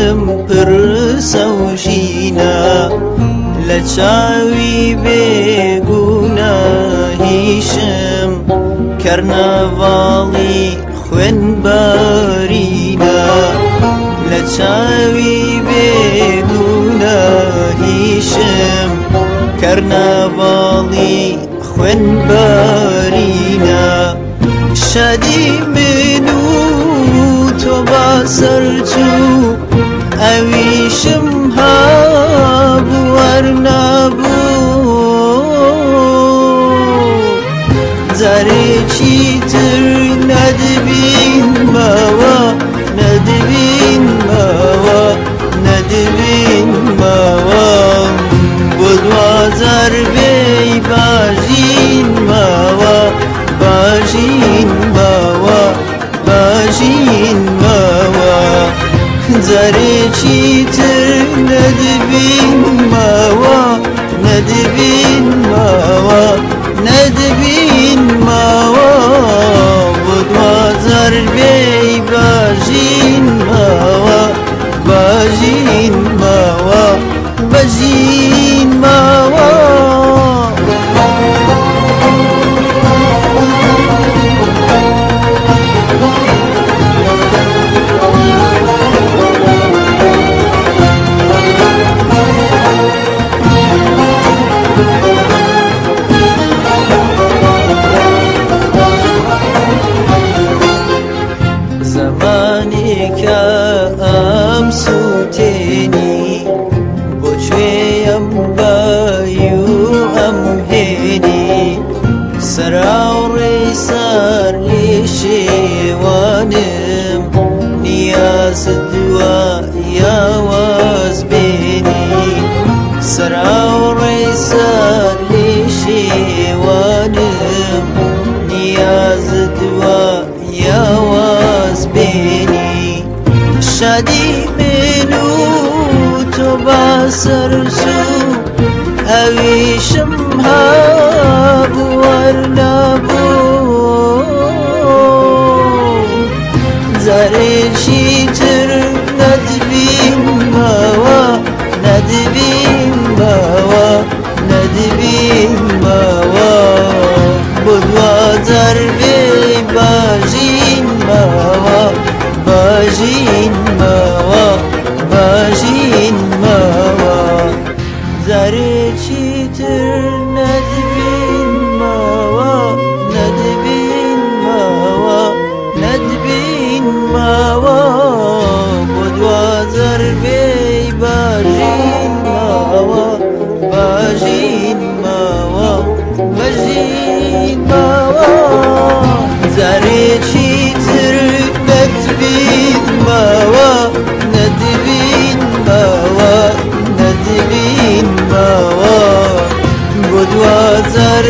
دڵم پرسە و ژینە لە چاوی بێگوناهیشم کەرنەڤاڵی خوێنبارینە لە چاوی بێگوناهیشم کەرنەڤاڵی خوێنبارینە شادی من و تۆ باسەرچوو ئەویشم هەبوو وەرنەبوو جارێکی تر نەدبینمەوە نەدبینمەوە نەدبینمەوە بۆ دوجار بێی باژینمەوە باژینمەوە باژینمەوە جارێکی تر نەدبینمەوە نەدبینمەوە نەدبینمەوە بۆ دوجار بێی باژینمەوە باژینمەوە بەژینمەوە. زەمانێکە ئەم سووتێنی بۆ کوێم بای و ئەم هێنی سەراوڕێی سەر لێ شێوانم نیازت دووە یاواز بێنی سەراوڕێی سەر لێ شێوانم نیازت دووە یاواز بێنی شادی من و تۆ باسەرچوو ئەویشم هەبوو وەرنەبوو جارێکی تر نەدبینمەوە نەدبینمەوە نەدبینمەوە بۆ دوجار بێی باژینمەوە باژینمەوە باژینمەوە جارێکی تر نەدبینمەوە نەدبینمەوە نەدبینمەوە بۆ دوجار بێی باژینمەوە باژینمەوە بەژینمەوە جارێکی تر نەدبینمەوە نەدبینمەوە نەدبینمەوە بۆ دوجار